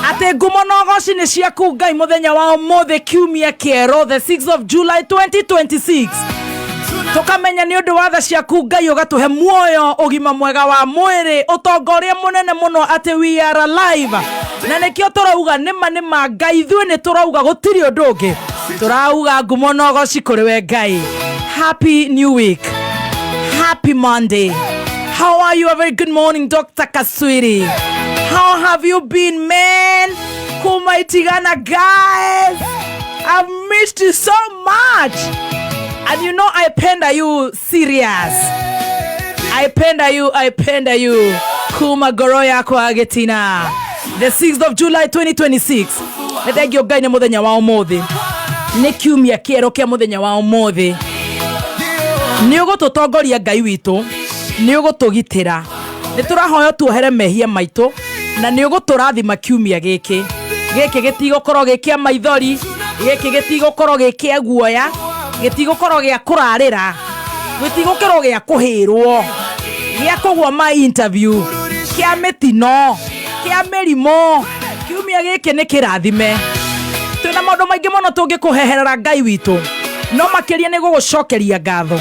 Atĩ ngumo na ũgoci nĩ ciaku Ngai mũthenya wa ũmũthĩ, kiumia kĩerũ, the 6th of July 2026. Tũkamenya nĩ ũndũ wa tha ciaku Ngai, ũgatũhe muoyo, ũgima mwega wa mwĩrĩ, ũtonga ũrĩa mũnene mũno atĩ we are alive, na nĩkĩo tũrauga nĩma nĩma Ngai, ithuĩ nĩ tũrauga gũtirĩ ũndũ ũngĩ tũrauga, ngumo na ũgoci kũrĩ we Ngai. Happy new week, happy Monday. How are you? A very good morning, Dr. Kaswiri. How have you been, man? Kuma Itigana, guys, I've missed you so much, and you know I penda you serious. I penda you, I penda you kuma ngoro yakwa gĩtina. The 6th of July 2026, nĩ thengio Ngai nĩ mũthenya wa ũmũthĩ, nĩ kiumia kĩerũ kĩa mũthenya wa ũmũthĩ. Nĩ ũgũtũtongoria Ngai witũ, nĩ ũgũtũgitĩra, nĩ tũrahoya tuohere mehia maitũ, na nĩ ũgũtũrathima kiumia gĩkĩ. Gĩkĩ gĩtigũkorwo gĩ kĩa maithori, gĩkĩ gĩtigũkorwo gĩ kĩa guoya, gĩtigũkorwo gĩa kũrarĩra, gĩtigũkorwo gĩa kũhĩrwo, gĩa kũgwa ma interview, kĩa mĩtino, kĩa mĩrimũ. Kiumia gĩkĩ nĩ kĩrathime. Twĩna maũndũ maingĩ mũno tũngĩkũheherera Ngai witũ, no makĩria nĩ gũgũcokeria ngatho.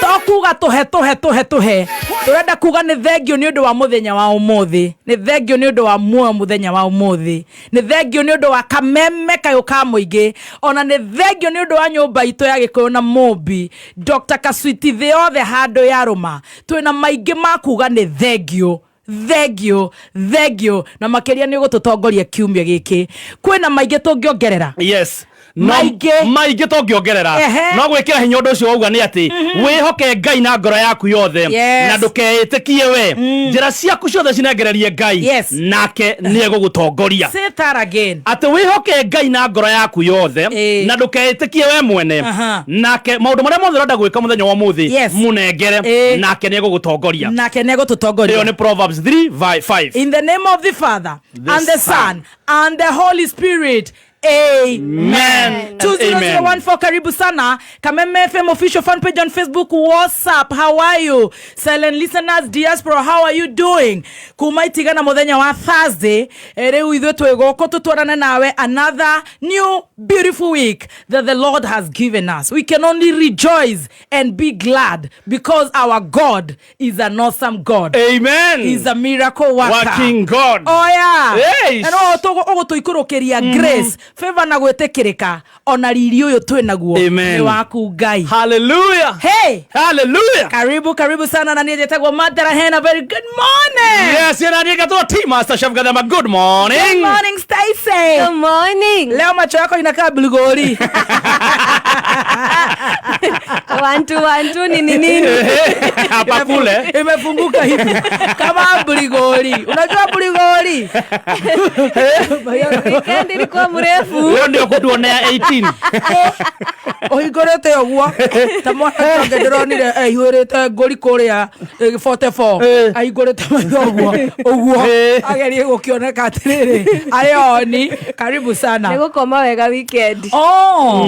To kuga tũhe tũhe tũhe tũhe, tũrenda kuga nĩ thengio nĩ ũndũ wa mũthenya wa ũmũthĩ, nĩ thengio nĩ ũndũ wa muoyo mũthenya wa ũmũthĩ, nĩ thengio nĩ ũndũ wa kameme kayũ ka mũingĩ, ona nĩ thengio nĩ ũndũ wa nyũmba itũ ya Gĩkũyũ na Mũmbi, Dr. Kaswiti, thĩ yothe handũ yarũma. Twĩna maingĩ ma kuga nĩ thengio, thengio, thengio, na makĩria nĩ ũgũtũtongoria kiumia gĩkĩ. Kwĩna maingĩ tũngĩongerera. Yes, no, Maingĩ. Maingĩ tũngĩongerera. No gwĩkĩra hinya ũndũ ũcio wauga nĩ atĩ wĩhoke Ngai na ngoro yaku yothe na ndũkeĩtĩkie we. Njĩra ciaku ciothe cinengererie Ngai, nake nĩ egũgũtongoria. Say that again. Atĩ wĩhoke Ngai na ngoro yaku yothe na ndũkeĩtĩkie we mwene, nake maũndũ marĩa mothe ũrenda gwĩka mũthenya wa ũmũthĩ, mũnengere, nake nĩ egũgũtongoria. Nake nĩ egũtũtongoria. Ĩyo nĩ Proverbs 3 5. In the name of the Father the and the Son, Son and the Holy Spirit. Amen. And amen. 20014, karibu sana. Kameme FM official fan page on Facebook. WhatsApp, how are you? Silent listeners, diaspora, how are you doing? Kuma Itigana muthenya wa Thursday, riu ithuĩ twĩ gũkũ tũtwarane nawe another new beautiful week that the Lord has given us. We can only rejoice and be glad because our God is an awesome God. Amen. He's a miracle worker. Working God. Oh yeah. Yes. Na no ũgũtũikũrũkĩria grace, favor na gwĩtĩkĩrĩka, ona riri ũyũ twĩ naguo Amen. nĩ waku Ngai. Hallelujah. Hey! Hallelujah. Karibu, karibu sana, na niĩ njĩtagwo Madara Hena. Very good morning. Yes, yana niĩ ngetwo T Master Chef Gathama. Good morning. Good morning, Stacy. Good morning. Leo macho yako inakaa bligori. One, two, one, two, nini nini. Hapa kule. Imefunguka hivi kama bligori. Unajua bligori? Weekend ilikuwa mrefu. Leo ndio kutuonea 18. Ũhingũrĩte ũguo ta mwana ũngĩ ndĩronire eihũrĩte ngũri kũrĩa 44, ahingũrĩte maitho ũguo ũguo, agerie gũkĩoneka atĩrĩrĩ arĩ oni. Karibu sana. Nĩ gũkoma wega weekend. Oh,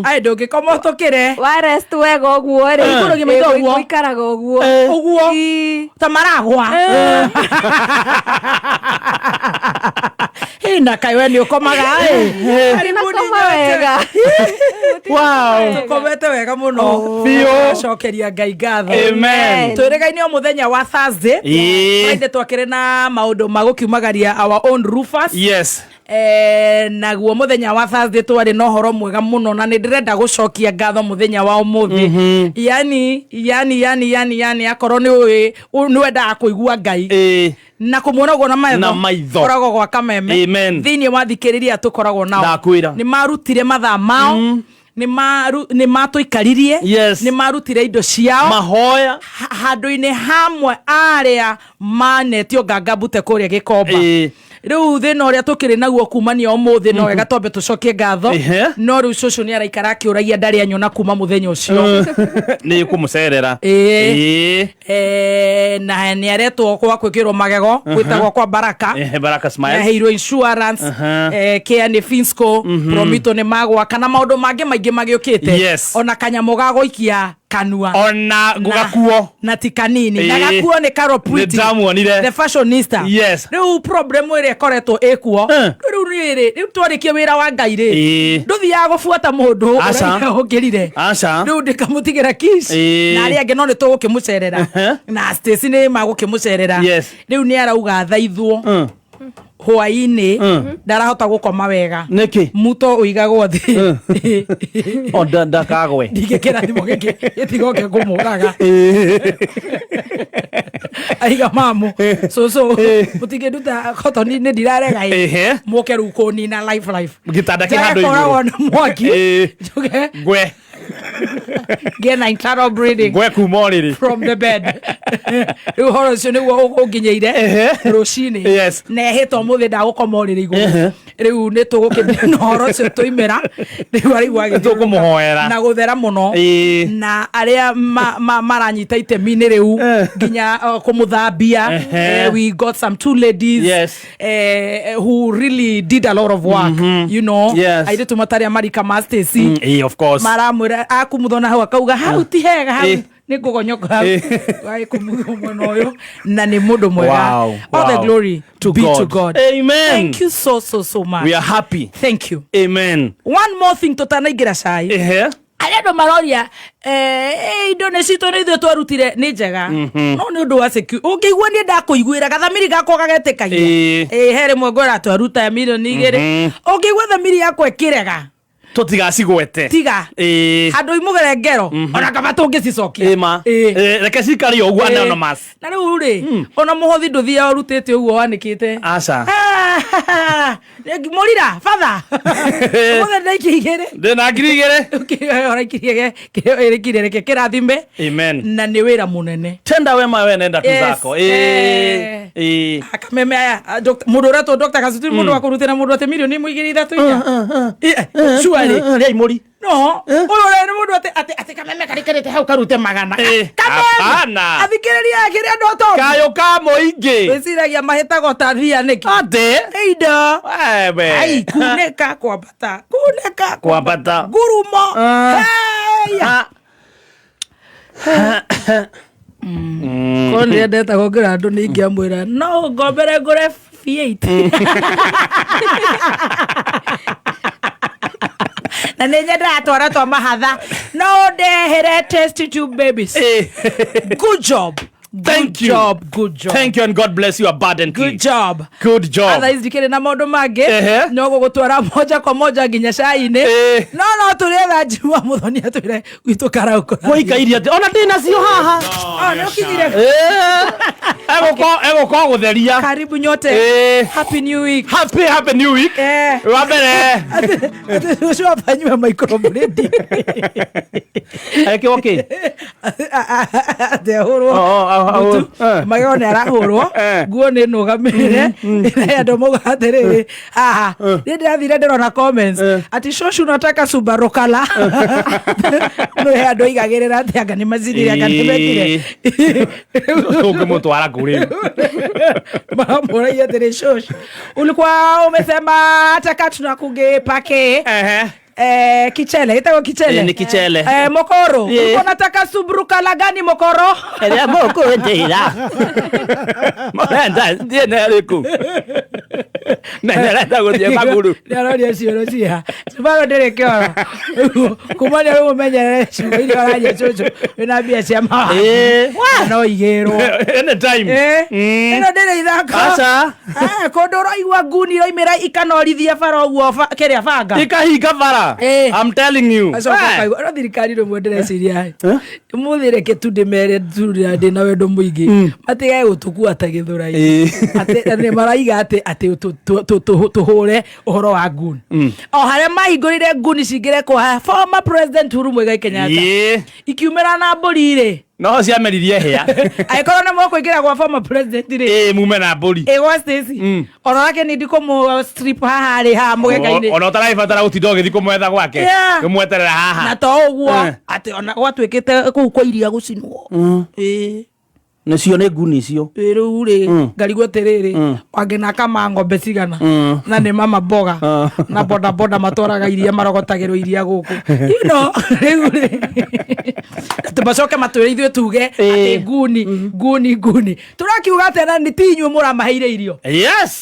ai, ndũngĩkoma ũtũkĩre. Wa rest wega ũguo rĩ. Ũhingũragia maitho ũguo? Gũikaraga ũguo. Ũguo? Ii. Ta maragwa. Ĩ, na kaĩ we nĩ ũkomaga ĩ? Karibuni. Nakoma Nyote. wega. Tũkomete wega mũno. Biũ. Cokeria Ngai ngatho. Amen. Twĩrĩgaine o mũthenya wa Thursday. Friday twakĩrĩ na maũndũ ma gũkiumagaria our own Rufus. Naguo mũthenya wa Thursday twarĩ na ũhoro mwega mũno, na nĩ ndĩrenda gũcokia ngatho mũthenya wa ũmũthĩ. Yani yani yani yani yani akorwo nĩ ũĩ nĩ wendaga kũigua Ngai na kũmuona ũguo na maitho, Na maitho. koragwo gwa Kameme. Amen. Thĩinĩ wa thikĩrĩria tũkoragwo nao, Ndakwĩra. nĩ marutire mathaa mao, nĩ matũikaririe, nĩ marutire indo ciao, mahoya handũ-inĩ hamwe arĩa manetio nganga mbute kũrĩa Gĩkomba. Rĩu thĩna ũrĩa tũkĩrĩ naguo kumania ũmũthĩ, no wega twambe tũcokie ngatho. No rĩu cũcũ nĩ araikara akĩũragia ndarĩ anyona kuma mũthenya ũcio. Nĩ kũmũcerera. Na nĩ aretwo kwa gwĩkĩrwo magego gwĩtagwo kwa Baraka. Baraka Smile. Aheirwo insurance. Kĩa nĩ Finsco Promito nĩ magwaka na maũndũ mangĩ maingĩ magĩũkĩte. Ona kanyamũ ga gũikia Kanua. Ona gakuo. Na ti kanini na Ĩĩ. gakuo nĩ Carol Pretty. Nĩndamuonire. The fashionista. Yes. Rĩu problem ĩrĩa ĩkoretwo ĩkuo rĩu rĩrĩ, rĩu twarĩkia wĩra wa Ngai rĩ, ndũthiaga gũbuata mũndũ Aca. ũrĩa ũkĩrire. Aca. Rĩu ndĩkamũtigĩra keys na arĩa angĩ, no nĩ tũgũkĩmũcerera na Stacy nĩ magũkĩmũcerera. Rĩu nĩ arauga thaithwo hwaĩ-inĩ, ndarahota gũkoma wega. Nĩkĩ? Muto ũigagwo thĩ. O ndakagwe. Ndingĩkĩra thimũ gĩkĩ gĩtigoke kũmũraga. Aiga mamu cũcũ mũtingĩnduta kotoni nĩ ndirarega ĩ. Mũke rĩu kũnina life life. Gĩtanda kĩ Njage handũ kũragwo igũrũ. nĩ mwaki. Njuge Ngwe. Ngĩe na internal bleeding Ngwe kuma ũrĩrĩ. From the bed. Rĩu ũhoro ũcio nĩguo ũnginyĩire rũcinĩ. Na ehĩte ũmũthĩ ndagũkoma ũrĩrĩ igũrũ. Rĩu nĩ tũgũkĩmenya na ũhoro ũcio tũimĩra rĩu araigua agĩthiũrũrũka. Tũkũmũhoera. Na gũthera mũno. Na arĩa maranyita itemi-inĩ rĩu nginya kũmũthambia. We got some two ladies who really did a lot of work. Airĩtu matarĩ a marika ma Stacy. Of course. Maramwĩra akumuthona hau akauga hau ti hega hau. Nĩ ngũgonyoka hau. Wagĩkumuthwo mwena ũyũ na nĩ mũndũ mwega. All the glory To be God. to God. Amen. Thank you so so so much. We are happy. Thank you. Amen. One more thing tũtanaingĩra cai. Arĩa andũ maroria indo nĩ citũ nĩ ithuĩ twarutire nĩ njega, no nĩ ũndũ wa ũngĩigua niĩ ndakũiguĩra gathamiri gakwa gagetĩkagia. He rĩmwe ngwĩra twaruta 2 mirioni. Ũngĩigua thamiri yakwa ĩkĩrega, Tũtigacigwete. Tiga. Handũ imũgere ngero ona kaba tũngĩcicokia. Ĩma. Reke cikare ũguo anonymous. Na rĩu rĩ, ona mũhothi ndũthiaga ũrutĩte ũguo wanĩkĩte. Aca. Mũrira batha mũthĩ ndaikia 2. Ndĩna 2,000. Ũraikirie ĩrĩkire, reke kĩrathime. Amen. Na nĩ wĩra mũnene. Tenda wema we nenda tu Yes. zako. Akameme aya mũndũ ũretwo Dr. Kasutu, mũndũ wa kũrutĩra mũndũ atĩ 1 igĩrĩ ithatũ inya surely. Rĩai mũri. No ũyũ ũrĩa nĩ mũndũ atĩ kameme karĩkĩrĩte hau karute magana. Kameme. Hapana. Athikĩrĩria kĩrĩa andũ atongu Kayũ ka mũingĩ. wĩciragia mahĩtagwo ta thia nĩkĩ? Atĩ. Indo. Wewe. Ai, kunĩka kwambata, kunĩka Kwambata. ngurumo. Heya. Korwo nĩ endete gũkĩra andũ nĩ ingĩamwĩra no ngombere ngũre V8 na nĩ nyendaga twana twa mahatha no ndehere test tube babies. Good job. Thank Good you. job, good job. Thank you and God bless you abundantly. Good job. Good job. Otherwise ndikĩrĩ na maũndũ mangĩ. No gũgũtwara moja kwa moja nginya cai-inĩ. No tũrĩetha Njuma Mũthoni atwĩre gwitũ karaũkũ. Gũikaire atĩ ona ndĩ nacio haha. Oh, nĩ ũkinyire. Egũkorwo gũtheria. Karibu nyote. Happy new week. Happy happy new week. Wa mbere. Atĩ ũcio abanyue microblading. Ekĩrwo kĩ? Atĩ ahũrwo Oh, oh, oh, mũtu. oh. Magego nĩ arahũrwo. Nguo nĩ nũgamĩrĩre. Andũ mauga atĩrĩrĩ haha niĩ ndĩrathire ndĩrona comments atĩ shoshu unataka Subaru kala no he andũ aigagĩrĩra atĩ anga nĩ macinire anga nĩ mekire. Ũngĩmũtwara kũ rĩu? Maramũragia atĩrĩ, shosh ulikuwa umesema hata tunakugepake kichele itagwo kichele. Nĩ kichele. Mokoro, ulikuwa unataka Subaru kala gani, mokoro? Ĩrĩa mũkũnjĩra. Mũrenda thiĩ na ĩrĩkũ? Menyerete gũthiĩ magũrũ. Nĩaroria ciũrũ ciha Subaru ndĩrĩ kĩoro kuma nĩ rĩu ũmenyerere ciugo iria ũraria cũcũ wĩna mbia cia mawatho no igĩrwo. Anytime. Ĩno ndĩrĩ ithako. Aca. Kũndũ ũraigua nguni iraumĩra ikanorithia bara ũguo kĩrĩa banga. Ikahinga bara. I'm telling you. Acoka ũkaigua no thirikari rĩmwe ndĩreciria ũmũthĩ reke tu ndĩmere tu ndĩna wendo mũingĩ matigage gũtũkua ta gĩthũrai. Atĩ nĩ maraiga atĩ tũhũre ũhoro wa nguni o harĩa mahingũrire nguni cingĩre kwa former president Uhuru Muigai Kenyatta ikiumĩra na mbũri rĩ. No ciameririe hĩa. Angĩkorwo nĩ mũkũingĩra gwa former president rĩ, Mume na mbũri. Gwa Stacy ona nake nĩ ndikũmũ strip haha rĩ haha mũgeka-inĩ. Ona ũtaragĩbatara gũtinda ũgĩthiĩ kũmwetha gwake. Ũmweterera haha. Na to ũguo atĩ ona gwatuĩkĩte kũu kwa iria gũcinwo. Nĩcio nĩ nguni icio. Rĩu rĩ, ngarigwo atĩrĩrĩ, wangĩna kama ng'ombe cigana na nĩ mama mboga na boda boda matwaraga iria, marogotagĩrwo iria gũkũ, rĩu rĩ, tũmacoke matwĩre ithuĩ tuge atĩ nguni nguni nguni. Tũrakiuga atĩa? Na nĩ ti inyuĩ mũramaheire irio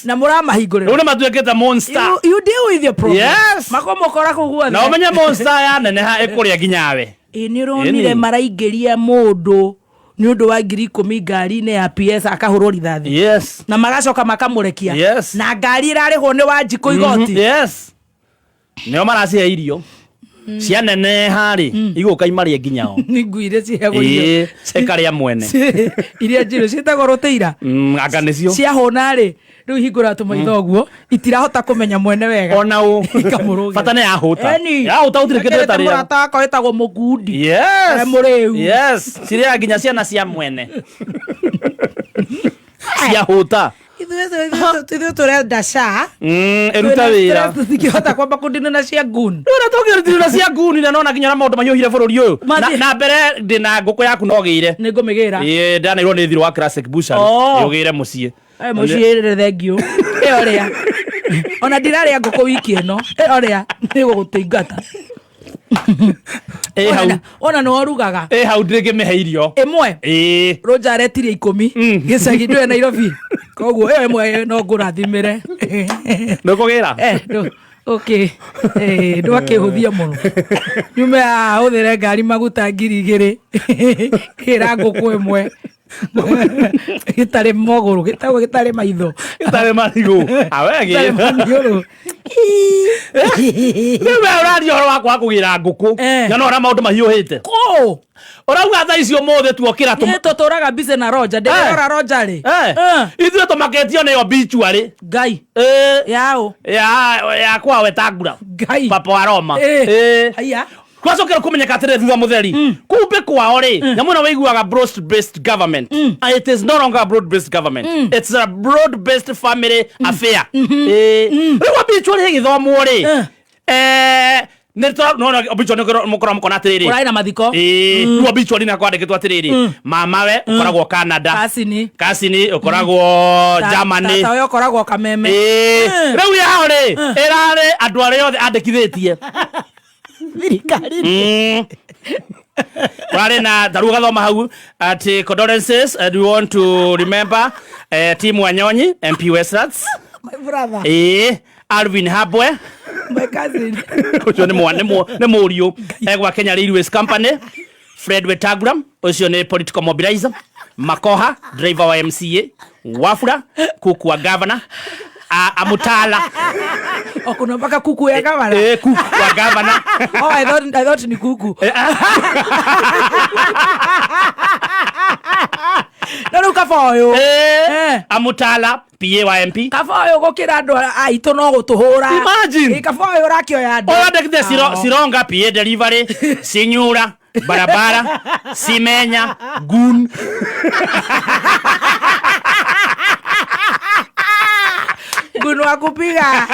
na mũramahingũrĩra. Rĩu nĩ matuĩkĩte monster. You deal with your problem. Makũmũkora kũu guothe. Na ũmenye monster yaneneha ĩkũrĩa nginya we. Ĩ, nĩ ũronire Ĩni. maraingĩria mũndũ nĩ ũndũ wa 10,000 ngari-inĩ ya PS, akahũrwo rithathi na magacoka makamũrekia na ngari ĩrarĩhwo nĩ Wanjikũ igoti. Yes, nĩo maracihe irio, cianeneha rĩ, igũka imarĩe nginya o. Nĩ ngui iria ciheagwo irio. Ĩĩ, ĩkarĩa mwene. Iria njirũ ciĩtagwo rũtĩira. Anga nĩcio. Ciahũna rĩ, rĩu hingũra tũmaitho ũguo, itirahota kũmenya mwene wega. Ona ũ. Ikamũrũgĩra. Bata nĩ yahũta. Eni. Yahũta gũtirĩ kĩndũ Ngerete ĩtarĩaga. Mũrata wakwa wĩtagwo mũkundi. Mũrĩu. Yes, cirĩaga nginya ciana cia mwene ciahũta. Ithuĩ tũrenda ca. Ĩruta wĩra. Tũtingĩhota kwamba kũndina na cia ngun. Rĩu tũngĩrutire cia nguni na nona nginya na maũndũ mahiũhire bũrũri ũyũ. Mathiĩ. Na mbere ndĩna ngũkũ yaku no gĩire. Nĩ ngũmĩgĩra. Ĩĩ, ndanairwo nĩ thirũ wa Classic Butchery. Oh. Ũgĩre mũciĩ. Mũciĩ rĩ, thengiũ. Ĩyo rĩa ona ndirarĩa ngũkũ wiki ĩno, ĩyo rĩa nĩ gũgũtũingata. Ĩ hau. Ona nĩ warugaga. Ĩ hau, ndĩngĩmĩhe irio. Ĩmwe. Ĩĩ. Rũnja aretirie 10 gĩcagi, ndũe Nairobi, koguo ĩyo ĩmwe no ngũrathimĩre. Ndũkũgĩra. Okay, ndwakĩhũthia mũno, nyume haha hũthĩre ngari maguta 2000 kĩra ngũkũ ĩmwe gĩtarĩ mogũrũ, gĩtagwo gĩtarĩ maitho. Gĩtarĩ marigũ. Awe gĩtarĩ gĩra. maniũrũ. Rĩu we ũraria ũhoro wa kwaga kũgĩra ngũkũ. Na no ũrĩa maũndũ mahiũhĩte. Kũ? Ũrauga thaa icio ũmũthĩ tuokĩra Niĩ tũtũraga busy na Roger, ndĩrora Roger rĩ. Ithuĩ tũmakĩtio nĩyo obituary. Ngai. Yaũ? Ya kwa Wetangula. Ngai. Papa wa Roma. Haiya. Gwacokera kũmenyeka atĩrĩ thutha mũtheri kumbe kwao rĩ, nyamũ ĩno wĩiguaga broad based government. It is no longer a broad based government, it's a broad based family affair. Rĩu obituary ĩgĩthomwo rĩ, nĩ nona obituary mũkorwo mũkona atĩrĩrĩ, Kũrarĩ na mathiko. Ĩĩ, rĩu obituary nĩ kwandĩkĩtwo atĩrĩrĩ, mamawe ũkoragwo Canada, Kasini. Kasini ũkoragwo Germany. Tata ũyũ ũkoragwo Kameme. Ĩĩ. Rĩu yao rĩ, ĩrarĩ andũ arĩa othe andĩkithĩtie thirikari. Kũrarĩ na tarĩu ũgathoma hau atĩ condolences and we want to remember Tim Wanyonyi, MP Westlands. My brother. Ĩĩ, Alvin Habwe. My cousin. Ũcio nĩ mũriũ egwa Kenya Railways Company. Fred Wetangula, ũcio nĩ political mobilizer. Makoha, driver wa MCA. Wafula, kuku wa governor. Amutala. O kuna mpaka kuku ya gavana. Kuku wa governor. Oh, I thought ni kuku. No rĩu kaba ũyũ. Amutala, PA wa MP. Kaba ũyũ gũkĩra andũ aitũ no gũtũhũra. Imagine. Ĩ, kaba ũyũ ũrakĩoya andũ. Ũyũ andĩkĩte Siro, Sironga, PA delivery. Sinyura, barabara. Simenya, gun. Gun wa kupiga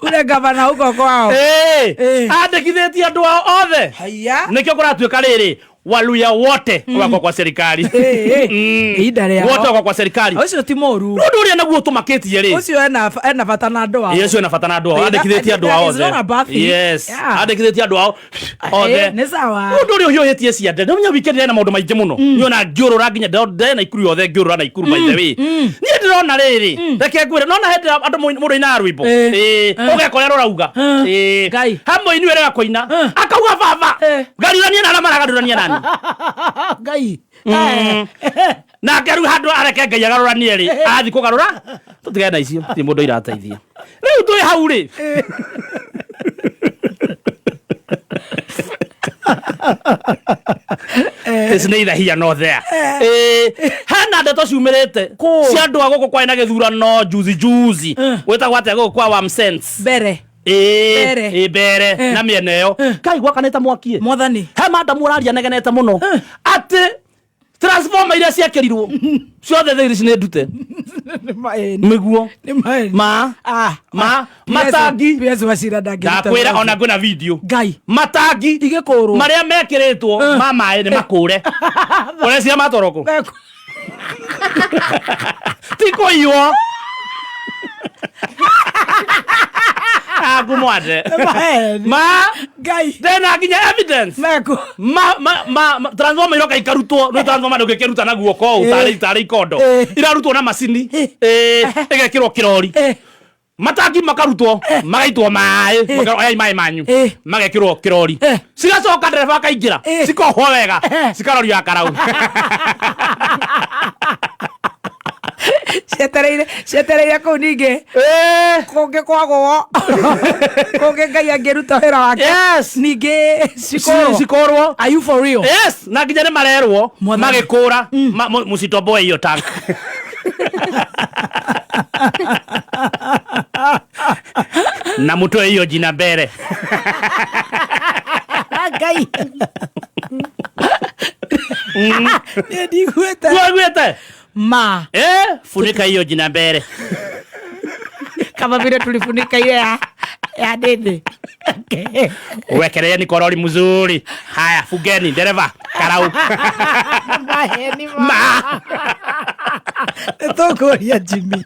ule gavana huko kwao. Andĩkithĩtie andũ ao othe. Haya. Nĩkĩo kũratuĩka rĩrĩ, Waluya wote wakwa kwa serikali. Ihinda rĩao. Wote wakwa kwa serikali. Ũcio ti mũru. Ũndũ ũrĩa naguo ũtũmakĩtie rĩ, Ũcio ena bata na andũ ao. Ĩ, ũcio ena bata na andũ ao, andĩkithĩtie andũ ao That is not a othe. bad thing. Yes, andĩkithĩtie andũ ao othe. Nĩ sawa. Ũndũ ũrĩa ũhiũhĩtie ciande, nĩ weekend ena maũndũ maingĩ mũno, niona ngĩũrũra nginya ndere Naikuru yothe, ngĩũrũra Naikuru. By the way, niĩ ndĩrona rĩrĩ, reke ngwĩre, nona hĩndĩ ĩrĩa andũ mũndũ ainaga rwĩmbo. Ũgekora rũrauga. Ngai. Hamwe inyuĩ rega kũina, akauga baba garuranie na arĩa maragarũrania nani. Ngai. Nake rĩu handũ areke Ngai agarũranie rĩ, athi kũgarũra tũtigane na icio, ti mũndũ irateithia. Rĩu twĩ hau rĩ, It's neither here nor there. Hena ndeto ciumĩrĩte Kũ? cia andũ a gũkũ kwarĩ na gĩthurano juzi juzi, gwĩtagwo atĩa gũkũ kwa Wamsense? Mbere. Mbere. Ĩĩ, mbere na mĩena ĩyo kai gwakanĩte mwaki. Mwathani. He madamu ũraria negenete mũno atĩ Transformer iria ciakĩrirwo ciothe thaa ici nĩ ndute. Nĩ maeni. Nĩguo. Nĩ maeni. Ma. Ah, Ma. Matangi. PS Wachira ndangĩruta Ndakwĩra wĩra ona ũcio. kwĩna video. Ngai. Matangi. Igĩkũrwo. Marĩa mekĩrĩtwo ma maĩ nĩ makũre. Ũreciria matwarwo kũ? Ti kũiywo. Aku mwathe. Maeni. Ma. Ngai. Ndena nginya evidence. Meku. Ma transformer iroka ikarutwo nä transformer ndå na guoko å tarä tarä ikondo irarutwo na macini ĩgekĩrwo kĩrori. Matangi makarutwo magaitwo maĩ, makerwo oyai maĩ manyu, magekĩrwo kĩrori, cigacoka ndereba akaingĩra, cikohwo wega, cikarorio ya karau. Cietereire kũu ningĩ kũngĩ kwagwo kũngĩ Ngai angĩruta wĩra wake. Yes. Ningĩ cikorwo. Cikorwo. Are you for real? Yes, na nginya nĩ marerwo Mwathani. magĩkũra mũcitomboe iyo tank na mũtoe iyo jina mbere. Ngai. Niĩ ndiguĩte. Waiguĩte? Ma. Eh, funika hiyo jina mbere. Kama vile tulifunika ile ya dede. Okay. Wekeleni korori mzuri. Haya, fugeni dereva karau. Maheni ma. Ma. Nĩtũkũria Jimmy.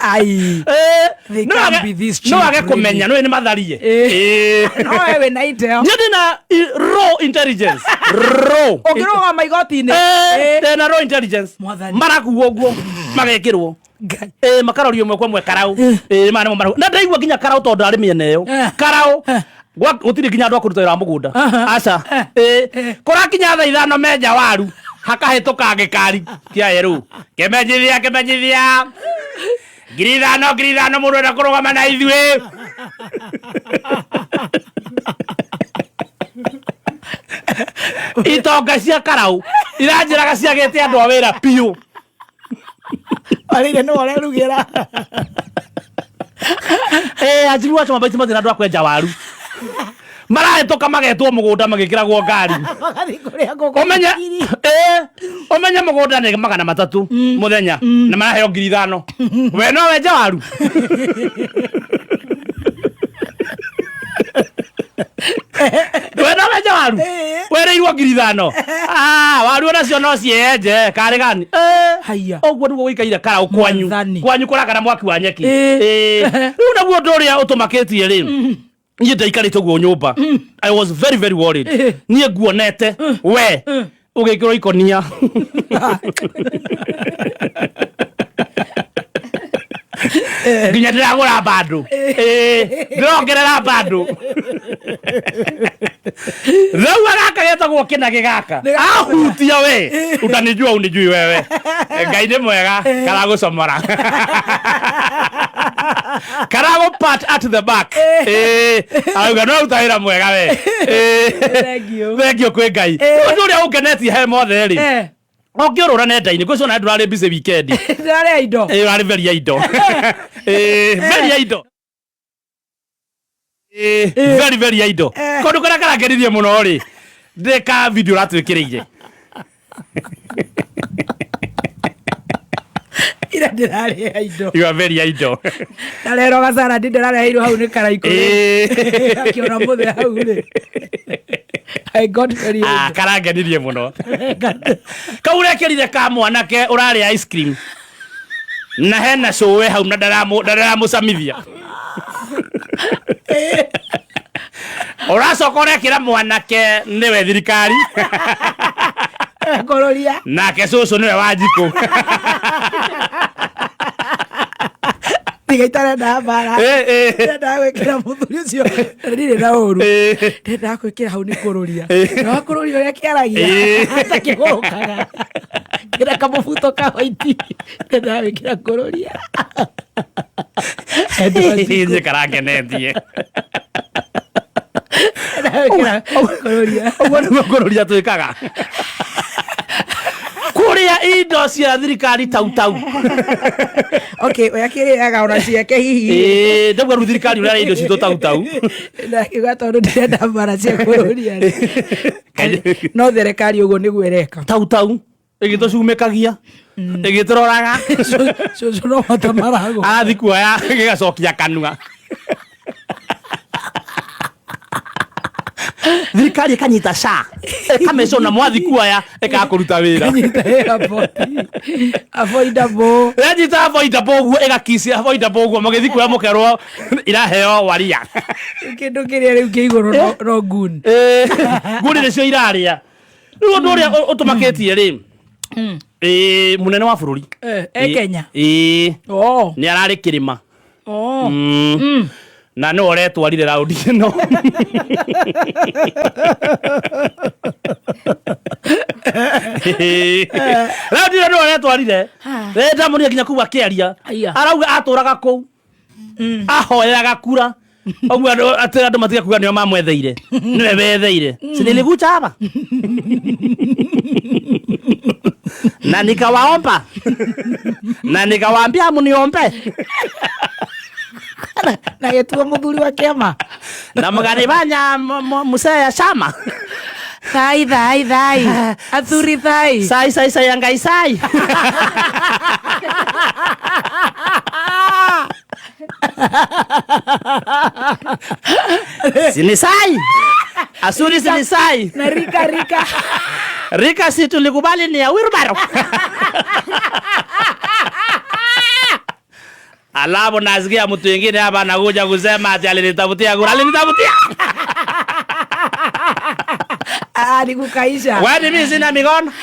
Ai. Eh, They no can't age- be this no cheap, age kũmenya really. no nĩ matharie. Eh. Eh. No wewe na iteo. Niĩ ndĩna raw intelligence. Raw. Ũngĩrũgama igoti-inĩ. Eh, Eh. ndĩna raw intelligence. Mwathani. Marakuo ũguo magekĩrwo. Ngai. Eh, makarorio ĩmwe kwa ĩmwe karau. Eh, maya nĩmo marau. Na ndaigua nginya karau tondũ arĩ mĩena ĩyo. Karau. Gũtirĩ nginya andũ a kũruta wĩra wa mũgũnda. Aca. Eh, kũrakinya thaa 5 menja waru. Hakahĩtũka gĩkari kĩa yerũ. Kĩmenyithia kĩmenyithia. 5,000 5,000 mũndũ enda kũrũgama na ithuĩ. Itonga cia karau iranjĩraga ciagĩte andũ a wĩra biũ. Warĩire nĩwe ũrerugĩra. Eh, anjiri wacho mabaiti mathina andũ a kwenja waru. Marahĩtũka magetwo mũgũnda magĩkĩragwo ngari. Magathiĩ kũrĩa ngũkũ. Ũmenye eh, ũmenye mũgũnda nĩ 300 mũthenya na maraheo 5,000. We no wenje waru. We no wenje waru. Werĩirwo 5,000. Ah, waru onacio no cienje karĩ gani. Eh. Haiya. Ũguo nĩguo gũikaire karau kwanyu. Mwathani. Kwanyu kũrakana mwaki wa nyeki. Eh. Eh. Rĩu naguo ũndũ ũrĩa ũtũmakĩtie rĩ niĩ ndaikarĩte ũguo nyũmba. I was very very worried. Niĩ nguonete we ũgĩkĩrwo ikonia nginya ndĩragũra bandũ. Ndĩrongerera bandũ rĩu gaka getagwo kĩnagĩ gaka ahutia we utanijua unijui wewe. Ngai nĩ mwega karagũcomora karagũ pat at the back. Arauga no ruta wĩra mwega we. Thank you. Thank you kwĩ Ngai. Ũndũ ũrĩa ũngenetie he mothe rĩ ũngĩũrũra nenda-inĩ ngwĩciria ndũrarĩ busy weekend. Ndĩrarĩa indo. Ũrarĩ very indo. Very indo. Very very indo. Kũndũ kũrĩa karangenirie mũno rĩ ndĩ ka video ũratwĩkĩrĩire. Ira ndĩrarĩa indo. You are very indo. Na rero gacaradi ndĩrareheirwo hau nĩ karaikũ. Akĩona mũthee hau rĩ. I got very Ah, indo. karangenirie mũno kau ũrekĩrire ka mwanake ũrarĩa ice cream na hena cũwe hau na ndaramũcamithia ũracoka ũrekĩra mwanake nĩwe thirikari. Kũrũria. Nake cũcũ nĩwe Wanjikũ. Tiga itarenda mbara. Ndendaga gwĩkĩra mũthuri ũcio na ndirĩ na ũru. Ndendaga gwĩkĩra hau nĩ kũrũria. Na wakũrũria ũrĩa kĩaragia ta kĩgũrũkaga. Kĩna kamũbuto ka white. Ndendaga gwĩkĩra kũrũria. Niĩ karangenetie. Ndendaga gwĩkĩra kũrũria. Ũguo nĩguo kũrũria twĩkaga kũrĩa indo cia thirikari tau tau. Okay, ũrĩa kĩrĩaga ona ciake hihi. Ndauga rĩu thirikari ũrĩa indo citũ tau tau. Ndakiuga tondũ ndirenda mbara cia kũrũria rĩ. No thirikari ũguo nĩguo ĩreka. Tau tau. Ĩgĩtũcumĩkagia, ĩgĩtũroraga. Cũcũ no mata maragũ. Arathi kuoya gĩgacokia kanua. Thirikari ĩkanyita SHA, ĩkamĩcũna, mwathi kuoya ĩkaga kũruta wĩra. Nyita airport. Avoidable. Yanyita avoidable ũguo, ĩgakicia avoidable ũguo, mũgĩthi kuoya mũkerwo iraheo waria. Kĩndũ kĩrĩa rĩu kĩ igũrũ no goon. Ngũri nĩcio irarĩa. Rĩu ũndũ ũrĩa ũtũmakĩtie rĩ, mũnene wa bũrũri E Kenya. Ĩĩ. Oh. Nĩ ararĩ kĩrĩma. Oh. Na nĩwe ũretwarire raundi ĩno. Raundi ĩno nĩwe ũretwarire. Ndamuonire nginya kũu akĩaria. Aya. Arauga atũraga kũu ahoyaga kura ũguo atĩ andũ matiga kuga nĩo mamwetheire, nĩwe wetheire. Si nilikuja hapa na nikawaomba na nikawaambia mniombe. Na gĩtuo mũthuri wa kĩama. Na mkanifanya mzee ya chama. Thai thai thai. Athuri thai. Sai sai sai angai sai. Sini sai asuri sini sai. Na rika rika. Rika si tulikubali ni ya wheelbarrow. Alafu nasikia mtu mwingine hapa anakuja kusema ati alinitafutia kura, alinitafutia. Ah, nikukaisha. Kwani mimi sina mikono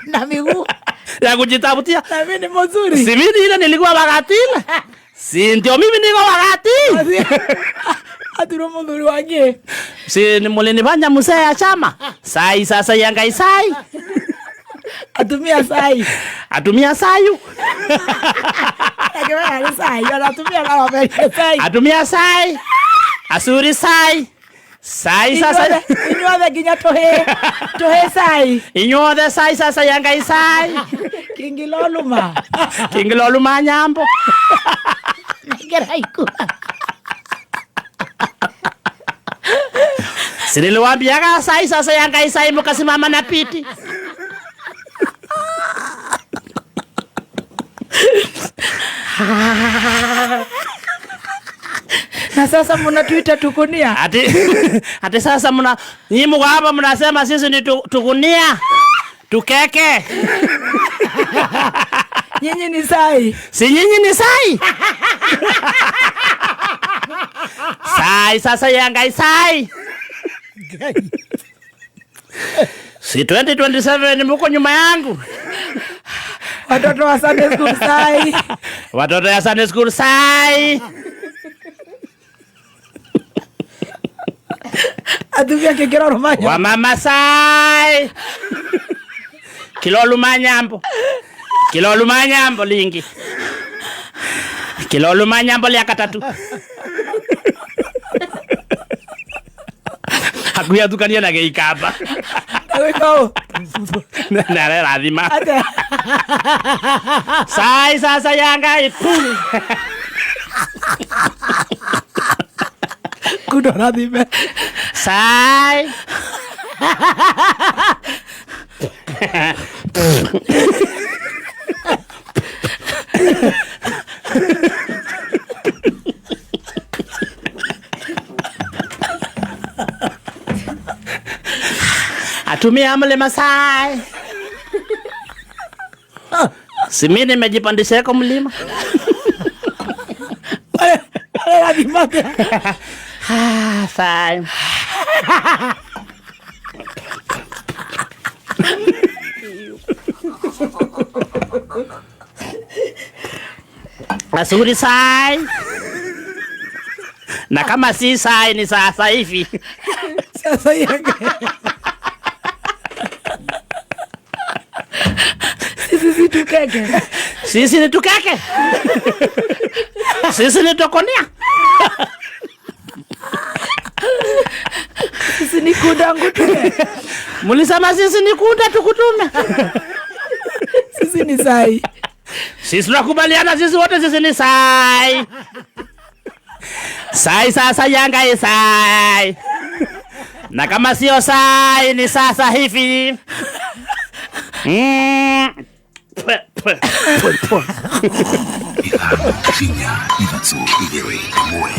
Na miguu. ya kujitafutia? Na mimi ni mzuri. Si mimi ile nilikuwa wakati ile. Si ndio mimi niko wakati. Athuro mũthuri wake. Si ni mulinifanya mzee ya chama. Sai sasa yangai sai. Atumia sai. Atumia sayu. Akĩmenya nĩ sai. Ona atumia no mamerie sai. Atumia sai. Asuri sai. Sai sasa. Inyuothe nginya tũhĩ. Tũhĩ sai. Inyuothe sai sasa yangai sai. Kingiloluma. Kingiloluma nyambo. Nengera ikura. Si niliwaambiaga sai sasa yangai sai mkasimama na piti. Na sasa mnatuita tukunia. Ati sasa mna nyinyi mko hapa mnasema sisi ni tukunia. Tukeke. Nyinyi ni sai. Si nyinyi ni sai. Sai sasa yangai sai. Si 2027 mko nyuma yangu. Watoto wa Sunday school sai. Watoto ya Sunday school sai. Atumia kĩkĩro rũmanya. Wamama sai. Kiloluma nyambo. Kiloluma nyambo lingi. Kiloluma nyambo lia katatu. Hakuhi atukania na gĩikamba. Agĩka ũũ. Na arerathima. Atĩa? Sai sasa yangai pu. Kundo rathime. Sai. Atumia mlima sai. Si mimi nimejipandisha yako mlima. Arerathima atĩa? Ah, sai. Asuri sai. Na kama si sai ni sasa hivi. Sasa yange. Sisi si tukeke. Sisi ni tukeke. Sisi ni tokonia. Sisi ni kunda ngutume. Mulisema sisi ni kunda tukutume. Sisi ni sai. Sisi tunakubaliana sisi wote sisi ni sai. Sai sasa yanga sai. Na kama sio sai ni sasa hivi. Pwe, pwe, pwe, pwe. Ithano, inya, ithatũ, igĩrĩ, ĩmwe.